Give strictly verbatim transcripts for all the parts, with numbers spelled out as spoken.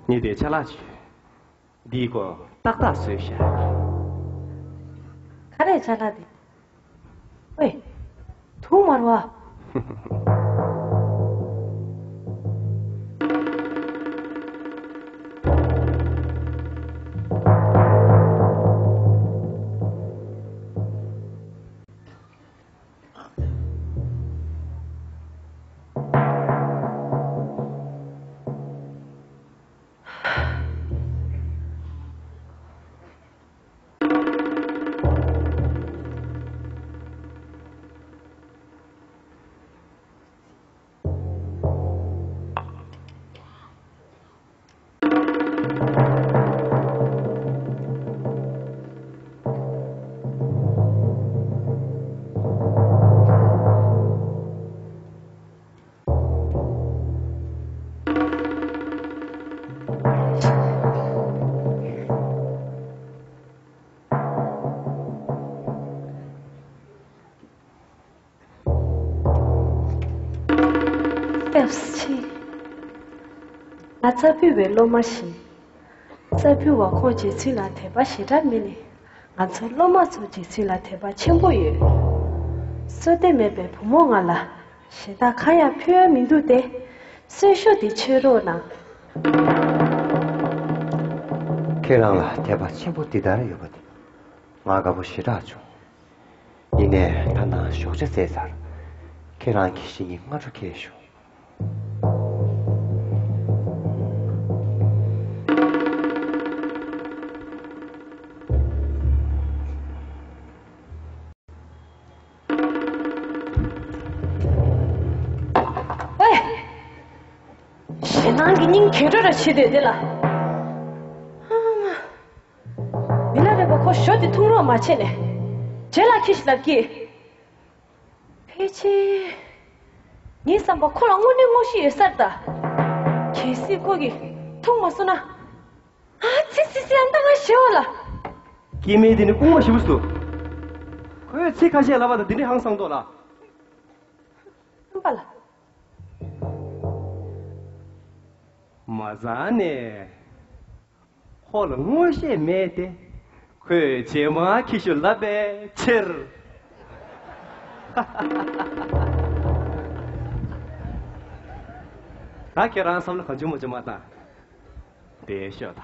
ངས་དེ་ཅ་ལག་ཅིག་འདིའི་སྐོར་ཏག་ཏག་བཟོས་བཞག་ག་རེ་ཅ་ལག་འདི། ཝེ། ཐུག་མར་བ། ལྟས་ཆེ། ང་རྩ་ཕུད་པའི་སློབ་མ་ཞིག་རྩ་ཕུད་པ་ཁོང་རྗེ་བཙུན་ལ་དད་པ་ཞེ་དྲག་མེད་ནས། ང་ཚོ་སློབ་མ་ཚོ་རྗེ་བཙུན་ལ་དད་པ་ཆེན་པོ་ཡོད། བསོད་བདེ་མེད་པའི་བུ་མོ་ང་ལ་ཞེ་དྲག་ཁ་ཡ་ཕུལ་ཡ་མི་འདུག་སྟེ། གསོལ་ཤོག་འདི་མཆོད་རོགས་གནང་། ཁྱེད་རང་ལ་དད་པ་ཆེན་པོ་འདི་ལྟར་ཡོད་པ་དེ་ང་དགའ་པོ་ཞེ་དྲག་བྱུང་། ཡིན་ནའི་ད་ནངས་ཞོགས་ཇ་བཟས་ཚར། ཁྱེད་རང་གི་ཞིང་གི་སྔ་དྲོ་ཁེལ་ཤོག་ཨེ། ཞེད་སྣང་གི་སྙིང་གས་འགྲོ་ར་བྱེད་དེ་དེ་ལ། ཨ་མ། མི་ལ་རས་པ་ཁོ་ཞོ་དེ་འཐུང་རོགས་མ་བྱས་ནས། རྗེས་ལ་ཁྱི་ཞིག་ལབ་ཀྱིས། ཕལ་ཆེར། ངའི་བསམ་པ་ཁོ་ལ་དངོས་གནས་དངོས་གཞི་ཡོད་ས་རེད་ད། གལ་སྲིད་ཁོ་གིས་འཐུང་མ་སོང་ན། ཨ་ཙི་ཙི་ཙི། ཨ་ད་ང་ཞེད་པ་ལ། སྐྱེ་དམན་དེ་ནི་རྐུན་མ་ཞེ་པོ་ཞིག་འདུག་ཁོས་ཚིག་ཁ་ཤས་ལབ་པ་དང་དེ་འདྲའི་ཧང་སང་མདོག་ལ། ཨམ་པ་ལ། མ་ཟ་ནས། ཁོ་ལ་མངོན་ཤེས་མེད་དེ། ཁོས་རྗེས་མ་ཁྱི་ཤོ་ལབ་པའི་ཕྱིར། ད་ཁྱེད་རང་བསམ་བློ་གང་བྱུང་མ་བྱུང་མ་བཏང་། བསྡད་ཤོག་ད།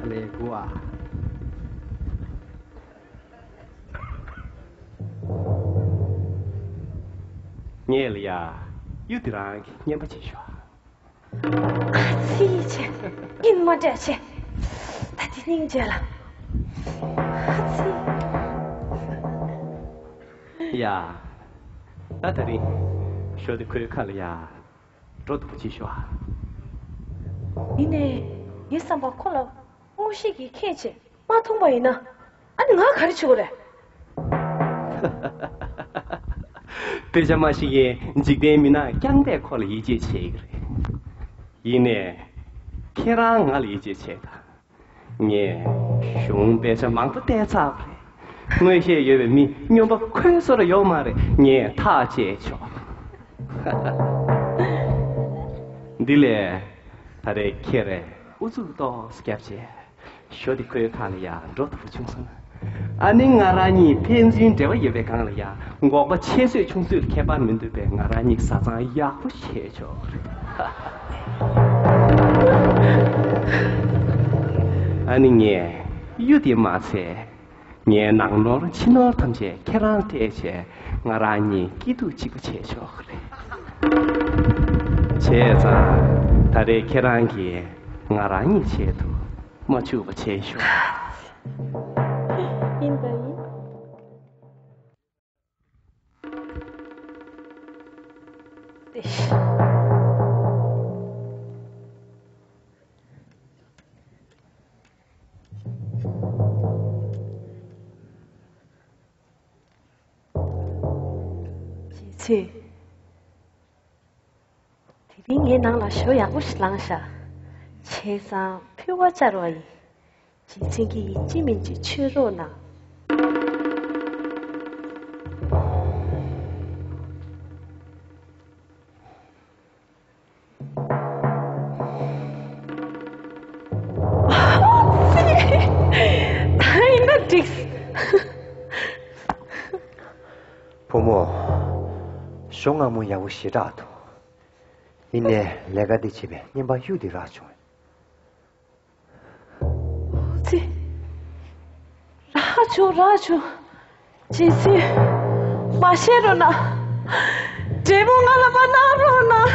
ཨ་ལས་དགུ་ཨ། ངས་ལ་ཡ། གཡུ་དེ་རང་གི་བརྙན་པ་བྱེད་ཤོག་ཨ་ཙི་ཆེ། ཡིན་མ་འདྲ་ཆེ། ད་དེ་སྙིང་རྗེ་ལ། ཨ་ཙི། ཡ། ད་དེ་རིང་ཞོ་དེ་ཁོའི་ཁ་ལ་ཡ། འགྲོ་འདུག་པ་ཅིག་ཤོག་ཨ། ཡིན་ནའི་ངའི་བསམ་པ་ཁོ་ལ་དངོས་གཞི་གིས་ཁྱེད་ཅེས་མ་མཐོང་པ་ཡིན་ན། ཨ་ནི་ང་ག་རེ་བྱེད་དགོས་རེད། དཔེ་ཆ་མ་ཤེས་མཁན་འཇིག་རྟེན་མི་སྣ་རྐྱང་པས་ཁོ་ལ་ཡིད་ཆེས་བྱེད་ཀྱི་རེད། ཡིན་ནའི་ཁྱེད་རང་ང་ལ་ཡིད་ཆེས་བྱེད་དང་། ངས་གཞུང་དཔེ་ཆ་མང་པོ་བལྟས་ཚར་བ་རེད། མངོན་ཤེས་ཡོད་པའི་མི་སྨྱོན་པ་ཁོའི་བཟོ་འདྲ་ཡོད་མ་རེད། ངས་ཐག་བཅད་ཆོག་འདི་ལས་ད་རེས་ཁྱེད་རང་ཨུ་ཚུགས་ཏོག་ཙམ་བརྒྱབ་བྱས། ཞོ་འདི་ཁོའི་ཁ་ལ་ཡར་འགྲོ་ཐུབ་པ་བྱུང་སོང་ན། ཨ་ནི་ང་རང་གཉིས་ཕན་ཚུན་འབྲེལ་བ་ཡོད་པའི་སྒང་ལ་ཡ། འགོག་པ་ཆེ་ཤོས་ཆུང་ཤོས་ལ་ཁྱད་པར་མི་འདུག་པས། ང་རང་གཉིས་བཟའ་ཚང་ཡག་པོ་བྱས་ཆོག་རེད། ཨ་ནི་ངས་གཡུ་དེ་མ་ཚད། ངའི་ནང་ནོར་ཕྱི་ནོར་ཐམས་ཅད་ཁྱེད་རང་སྤྲད་བྱས། ང་རང་གཉིས་སྐྱིད་སྡུག་གཅིག་པ་བྱས་ཆོག་གི་རེད། བྱས་ཙང་ད་རེས་ཁྱེད་རང་གིས་ང་རང་གཉིས་ཆེད་དུ་མ་འཆུག་པ་བྱས་ཤོག་ཡིན་དང་ཡིན། ཏེ། རྗེ་བཙུན། དེ་རིང་ངའི་ནང་ལ་ཞོ་ཡག་པོ་ཞིག་ལངས་ཤག་བྱས་ཙང་ཕུལ་བ་བཅར་བ་ཡིན། རྗེ་བཙུན་གྱིས་ཡིན་གཅིག་མིན་གཅིག་མཆོད་རོགས་གནང་། བུ་མོ། ཞོགས་སྔ་མོ་ཡག་པོ་ཞེ་དྲག་འདུག་ཡིན་ནའི་ལས་ཀ་འདི་བྱེད་པའི་རྔན་པ་གཡུག་དེ་རག་བྱུང་། ཙི། རག་བྱུང་རག་བྱུང་། ཅི་སི། མ་བཤད་རོགས་གནང་། འབྲས་བུ་ང་ལ་མ་གནང་རོགས་གནང་།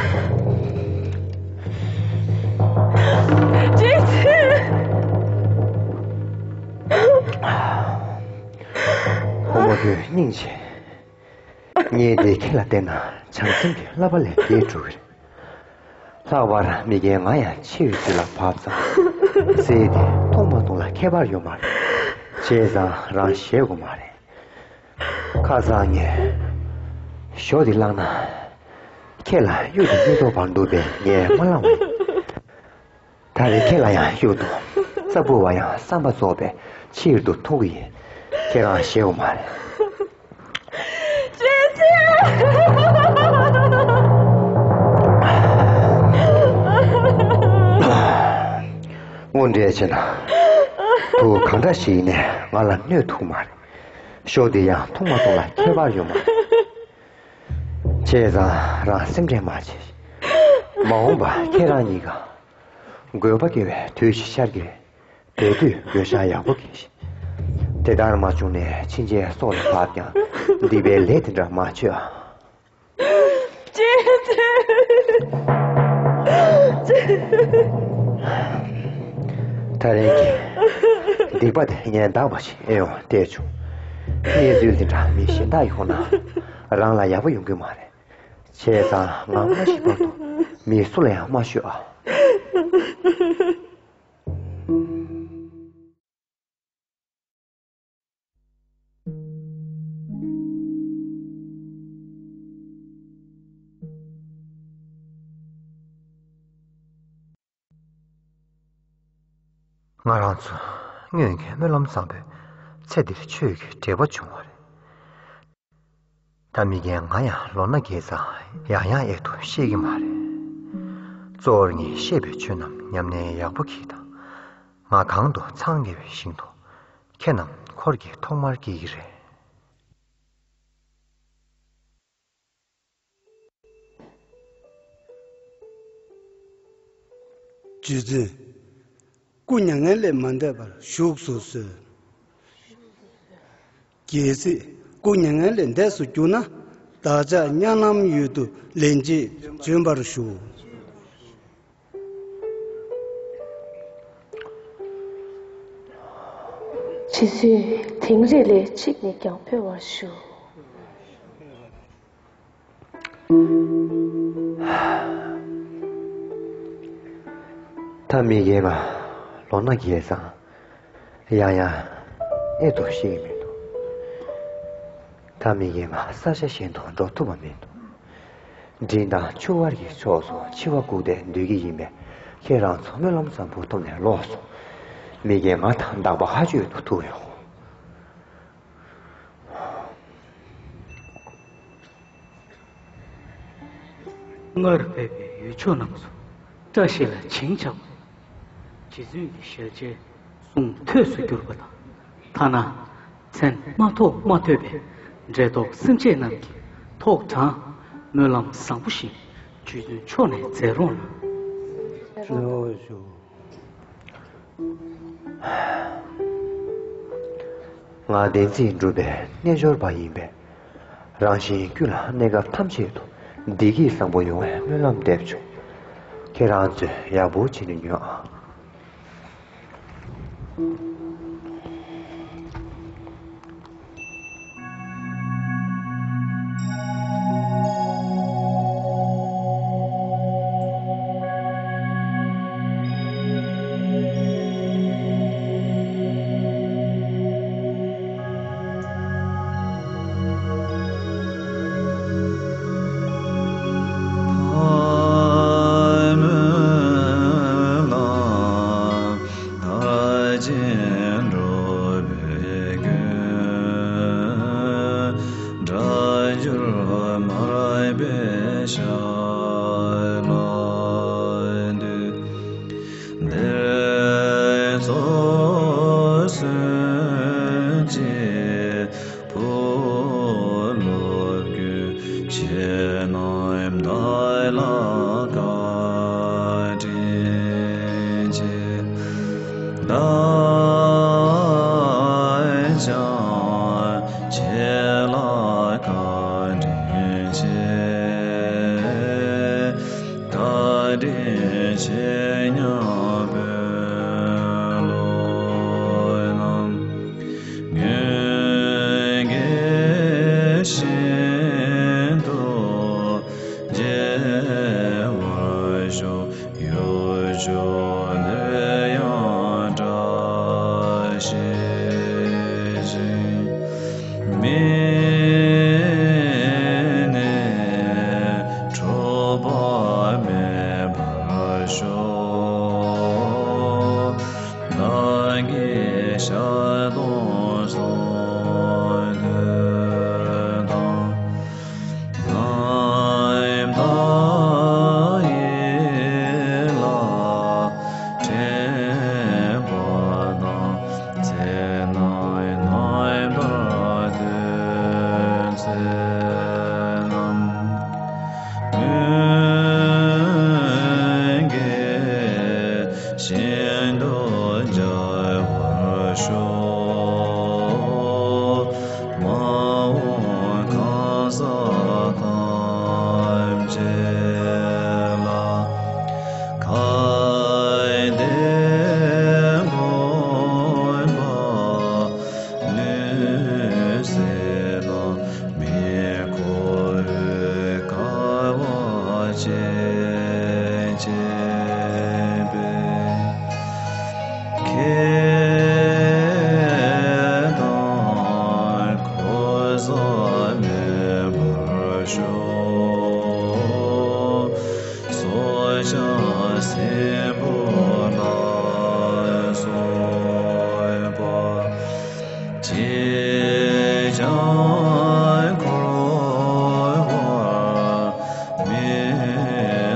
ཅི་སི། བུ་མོ་ཁྱོད་སྙིང་རྗེ། ངས་འདི་ཁྱེད་ལ་བསྟན་ན་བྱང་སེམས་ཀྱི་བསླབ་པ་ལས་འགལ་འགྲོ་གི་རེད། ལྷག་པར་མི་རྒན་ང་ཡང་ཆེ་བའི་དུས་ལ་བབ་ཙང་། ཟས་དེ་འཐུང་མ་འཐུང་ལ་ཁྱད་པར་ཡོད་མ་རེད། བྱས་ཙང་རང་བཞེས་དགོས་མ་རེད། ཁ་སང་ངས་ཞོ་དེ་བླངས་ན། ཁྱེད་ལ་གཡུག་དེ་མི་ཐོགས་པར་འདུག་པས་ངས་མ་བླངས་པ་ཡིན། ད་རེས་ཁྱེད་ལ་ཡང་གཡུག་དང་རྩྭ་ཕུར་བ་ཡང་བསམ་པ་རྫོགས་པའི་ཕྱིར་དུ་འཐུང་གི་ཡིན། ཁྱེད་རང་བཞེས་དགོས་མ་རེད། ཅི་ཅི། དངོས་འབྲེལ་བྱས་ན། བུ་གང་འདྲ་ཞིག་ཡིན་ནའི་ང་ལ་གནོད་ཐུབ་མ་རེད། ཞོ་འདི་ཡང་འཐུང་མ་འཐུང་ལ་ཁྱད་པར་ཡོད་མ་རེད། བྱས་ཙང་རང་སེམས་ཁྲལ་མ་བྱེད། མ་འོངས་པ་ཁྱེད་རང་གཉིས་ཀ་དགོས་པ་སྐྱེ་བའི་དུས་ཤིག་ཤར་གི་རེད། དེ་དུས་དགོས་ཤ་ཡག་པོ་གྱིས་ཤིག་དེ་ལྟར་མ་བྱུང་ནས་ཕྱིན་ཆད་སྲོག་ལ་བབ་ཀྱང་སྡིག་པའི་ལས་དེ་འདྲ་མ་བྱོས་ཨ། ཅི་ཅི། ད་རེས་ཀྱི་སྡིག་པ་དེ་ངས་འདག་པ་ཞིག་ཨེ་ཡོང་བལྟས་བྱུང་། གནས་ཚུལ་འདི་འདྲ་མི་གཞན་དག་ཡོང་ན་རང་ལ་ཡག་པོ་ཡོང་གི་མ་རེད། བྱས་ཙང་ང་མ་ཤི་བར་དུ་མི་སུ་ལ་ཡང་མ་ཤོད་ཨ། ང་རང་ཚོ་སྔོན་གྱི་སྨོན་ལམ་བཟང་པོའི་ཚེ་འདིར་ཆོས་ཀྱི་འབྲེལ་བ་བྱུང་བ་རེད། ད་མི་རྒན་ང་ཡང་ལོ་ན་རྒས་ཙང་ཡང་ཡང་ཨེ་ཐུབ་ཤེས་ཀྱི་མ་རེད། གཙོ་བོར་ངས་བཤད་པའི་ཆོས་རྣམས་ཉམས་ལེན་ཡག་པོ་གྱིས་དང་། ང་གང་དུ་འཚང་རྒྱ་བའི་ཞིང་དུ། ཁྱེད་རྣམས་འཁོར་གྱིས་ཐོག་མར་སྐྱེལ་གྱི་རེད། རྗེ་བཙུན། སྐུ་མྱ་ངན་ལས་མ་འདས་པར་བཞུགས་སུ་གསོལ། གལ་སྲིད་སྐུ་མྱ་ངན་ལས་འདས་སུ་གྱུར་ན། བདག་ཅག་གཉའ་ནམ་ཡུལ་དུ་ལན་གཅིག་བྱོན་པར་ཞུ། རྗེ་བཙུན། དིང་རི་ལ་ཕྱིན་ནས་ཀྱང་ཕེབས་པར་ཞུ། ད་མི་རྒན་ང་ལོ་ན་རྒས་ཙང་ཡང་ཡང་ཨེ་ཐུབ་ཤེས་ཀྱི་མི་འདུག་ད་མི་རྒན་ང་ས་ཆ་གཞན་དུ་འགྲོ་ཐུབ་པ་མི་འདུག་འབྲིང་དང་ཆུ་དབར་གྱི་ཕྱོགས་སུ་འཆི་བ་བཀུག་སྟེ་སྡོད་ཀྱི་ཡིན་པས། ཁྱེད་རང་ཚོ་སྨོན་ལམ་བཟང་པོ་ཐོབ་ནས་ལོག་སོང་། མི་རྒན་ང་དང་བདག་པོ་ཧ་ཅོ་ཡོད་དུ་ཐུག་ཡོང་། སྔར་ཕེབས་པའི་ཡུལ་ཕྱོགས་རྣམས་སུ་བཀྲ་ཤིས་ལ་བྱིན་ཆགས་པ། རྗེ་བཙུན་གྱི་ཞལ་མཇལ་གསུང་ཐོས་སུ་གྱུར་པ་དང་། ཐ་ན་མཚན་མ་ཐོ་མ་ཐོས་པའི་འདྲེ་ཐོག་སེམས་ཅན་རྣམས་ཀྱི་ཐོག་དྲངས། སྨོན་ལམ་བཟང་པོ་ཞིག་རྗེ་བཙུན་མཆོག་ནས་མཛད་རོགས་གནང་། ང་བདེན་ཚིག་འགྲུབ་པའི་རྣལ་འབྱོར་པ་ཡིན་པས། རང་གཞན་ཀུན་ལ་གནས་སྐབས་ཐམས་ཅད་དུ་བདེ་སྐྱིད་བཟང་པོ་ཡོང་བའི་སྨོན་ལམ་འདེབས་བྱུང་། ཁྱེད་རང་ཚོས་ཡག་པོ་བྱས་ནས་ཉོན་ཨང་། བཀའ་དྲིན་ཆེ། བཀའ་དྲིན་ཆེ་མཉམ་པོའི་བློ་རྣམས་ངེས་ཀྱི་ཞིང་དུ་རྒྱས་པར་ཤོག། གཡོ་སྒྱུ་འདོད་ཡོན་བཀྲ་ཤིས་ཤིང་། མི་ནི་འཁྲུག་པ་མེད་པར་ཤོག། བདག་གི་ཞལ་དུ་གསོལ་འདེབས་དང་། རྣམ་དག་ཡིད་ལ་དྲན་པ་དང་། ཚེ་རྣམས་རྣམ་དག་དོན་མཛད་རྣམས། མོས་གུས་ཤིན་ཏུ་རྒྱས་པར་ཤོག། མ་འོངས་གང་ཟག་ཐམས་ཅད་ལ། གལ་ཏེ་མངོན་པར་ནུས་ཟིན་ན། མི་ཁོ་བོས་དཀའ་བ་སྤྱད་པའི། ཁེ་དང་འཁོར་ས་མེད་པར་ཤོག། སྲོག་ཆགས་སྲིན་བུ་ལ་སོགས་པ། ཅིས་ཀྱང་འཁོར་བར་མི་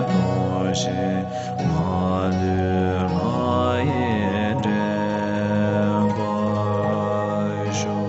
ལྟུང་ཞིང་། མ་ལུས་ལྷ་ཡི་འདྲེན་པར་ཤོག།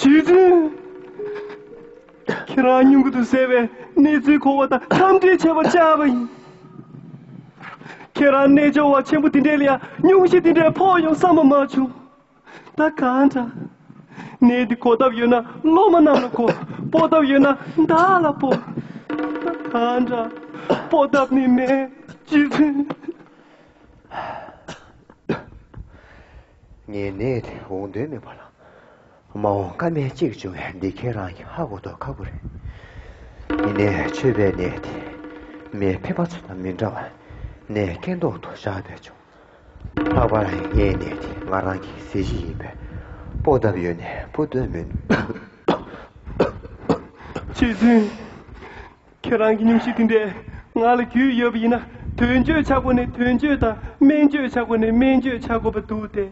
རྗེ་བཙུན། ཁྱེད་རང་སྙུང་གི་འདུག་ཟེར་བའི་གནས་ཚུལ་གོ་བ་དང་འཚམས་འདྲི་བྱེད་པར་བཅར་བ་ཡིན། ཁྱེད་རང་རྣལ་འབྱོར་བ་ཆེན་པོ་འདི་འདྲས་ལ་ཡང་སྙུང་གཞི་འདི་འདྲས་ཕོག་ཡོང་བསམ་པ་མ་བྱུང་། ད་གང་འདྲ། གནས་འདི་གོ་ཐབས་ཡོད་ན་སློབ་མ་རྣམས་ལ་གོ། སྤོ་ཐབས་ཡོད་ན་བདག་ལ་སྤོ། ད་གང་འདྲ། སྤོ་ཐབས་ནི་མེད། རྗེ་བཙུན། ངའི་ནད་དེ་འོང་དོན་མེད་པ་ལ། མ་འོངས་ཀ་མེད་ཅིག་བྱུང་བས་འདི་ཁྱེད་རང་གིས་ཧ་གོ་ཐུབ་ཁག་པོ་རེད། ཡིན་ནའི་མཆོད་པའི་ནད་དེ་མི་ཕལ་པ་ཚོ་དང་མི་འདྲ་བར་ནད་རྐྱེན་ཐོག་ཏུ་བཞག་པས་བྱུང་། ལྷག་པར་ངའི་ནད་དེ་ང་རང་གི་གཟི་བརྗིད་ཡིན་པས་སྤོ་ཐབས་ཡོད་ནའི་སྤོ་འདོད་མིན། རྗེ་བཙུན། ཁྱེད་རང་གི་སྙུང་གཞི་དེ་འདྲས་ང་ལ་རྒྱུས་ཡོད་པ་ཡིན་ན། དོན་གཅོད་བྱ་དགོས་ནས་དོན་གཅོད་དང་། སྨན་བཅོས་བྱ་དགོས་ནས་སྨན་བཅོས་བྱ་དགོས་པ་འདུག་སྟེ།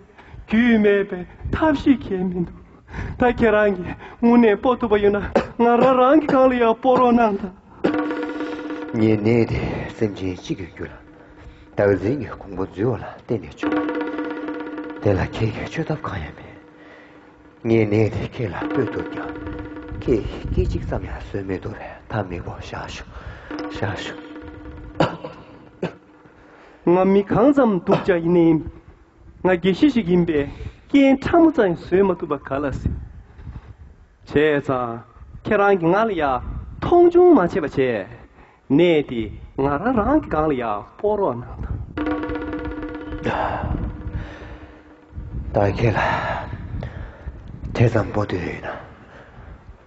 རྒྱུས་མེད་པས་ཐབས་ཤེས་གལ་མི་འདུག། ད་ཁྱེད་རང་གིས་དངོས་གནས་སྤོ་ཐུབ་པ་ཡོད་ན་ང་རང་རང་གི་སྒང་ལ་ཡང་སྤོ་རོགས་གནང་དང་། ངའི་ནད་དེ་སེམས་ཅན་གཅིག་གི་རྒྱུད་ལ་བདག་འཛིན་གྱི་གོང་བུ་འཛུལ་བ་ལ་བརྟེན་ནས་བྱུང་། དེ་ལ་ཁྱེད་ཀྱིས་བཅོས་ཐབས་གང་ཡང་མེད། ངའི་ནད་དེ་ཁྱེད་ལ་སྤོ་ཐུབ་ཀྱང་། ཁྱེད་ཀྱིས་སྐད་ཅིག་ཙམ་ཡང་བཟོད་མི་ཐུབ་པས་ད་མི་དགོས། བཞག་ཞུ། བཞག་ཞུ། ང་མི་གང་ཙམ་སྡུག་ཅག་ཡིན་ནའི། ང་དགེ་བཤེས་ཤིག་ཡིན་པས་རྐྱེན་ཕྲ་མོ་ཙམ་ཡང་བཟོད་མ་ཐུབ་པ་ག་ལ་སྲིད། བྱས་ཙང་ཁྱེད་རང་གིས་ང་ལ་ཡ་མཐོང་ཆུང་མ་བྱེད་པ་བྱས། ནད་དེ་ང་རང་རང་གི་སྒང་ལ་ཡར་སྤོ་རོགས་གནང་དང་། ད་ཁྱེད་ལ་དེ་ཙམ་སྤོ་འདོད་ཡོད་ན།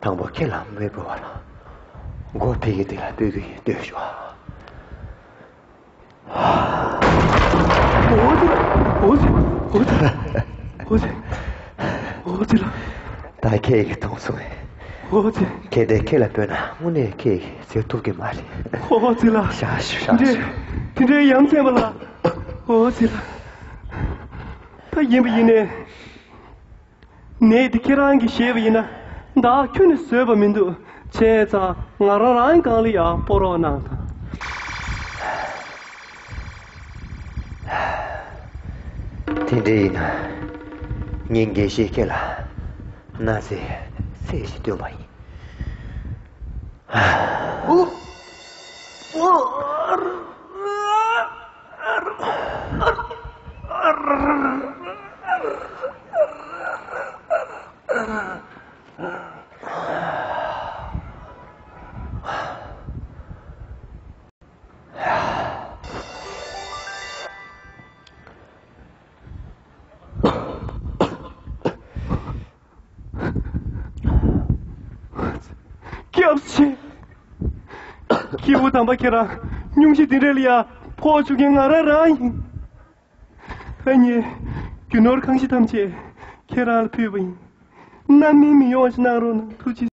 དང་པོ་ཁྱེད་ལ་མི་སྤོ་བ་ལ། མགོ་ཕ་གི་དེ་ལ་སྤོ་གི་ཡིན། ལྟོས་ཤོག། འོ་ཙི། འོ་ཙི། འོ་ཙི། འོ་ཙི། འོ་ཙི་ལ། ད་ཁྱེད་ཀྱིས་མཐོང་སོང་ངས། འོ་ཙི། གལ་ཏེ་ཁྱེད་ལ་སྤོས་ན་དངོས་གནས་ཁྱེད་ཀྱིས་བཟོད་ཐུབ་ཀྱི་མ་རེད། འོ་ཙི་ལ། ཤ་ཤ་ཤ། དེ་འདྲའི་དེ་འདྲའི་ཡ་མཚན་པ་ལ། འོ་ཙི་ལ། ད་ཡིན་པ་ཡིན་ནས། ནད་འདི་ཁྱེད་རང་གིས་བཞེས་པ་ཡིན་ན། བདག་ཁྱོན་ནས་བཟོད་པ་མི་འདུག། བྱས་ཙང་ང་རང་རང་གི་སྒང་ལ་ཡར་སྤོ་རོགས་གནང་དང་། དེ་འདྲ་ཡིན་ན། ངས་དགེ་བཤེས་ཁྱེད་ལ་མནའ་ཟེ་ཚད་ཞིག་སྟོན་པ་ཡིན། སྐྱབས་ཆེ། སྐྱེས་བུ་དམ་པ་ཁྱེད་རང་སྙུང་གཞི་འདི་འདྲ་ལ་ཡ་ཕོག་བཅུག་མཁན་ང་རང་རང་ཡིན། ཨ་མྱེས། རྒྱུ་ནོར་ཁང་གཞི་ཐམས་ཅད་ཁྱེད་རང་ལ་ཕུལ་བ་ཡིན། རྣམ་སྨིན་མི་ཡོང་བ་ཞིག་གནང་རོགས་གནང་། ཐུགས་རྗེ་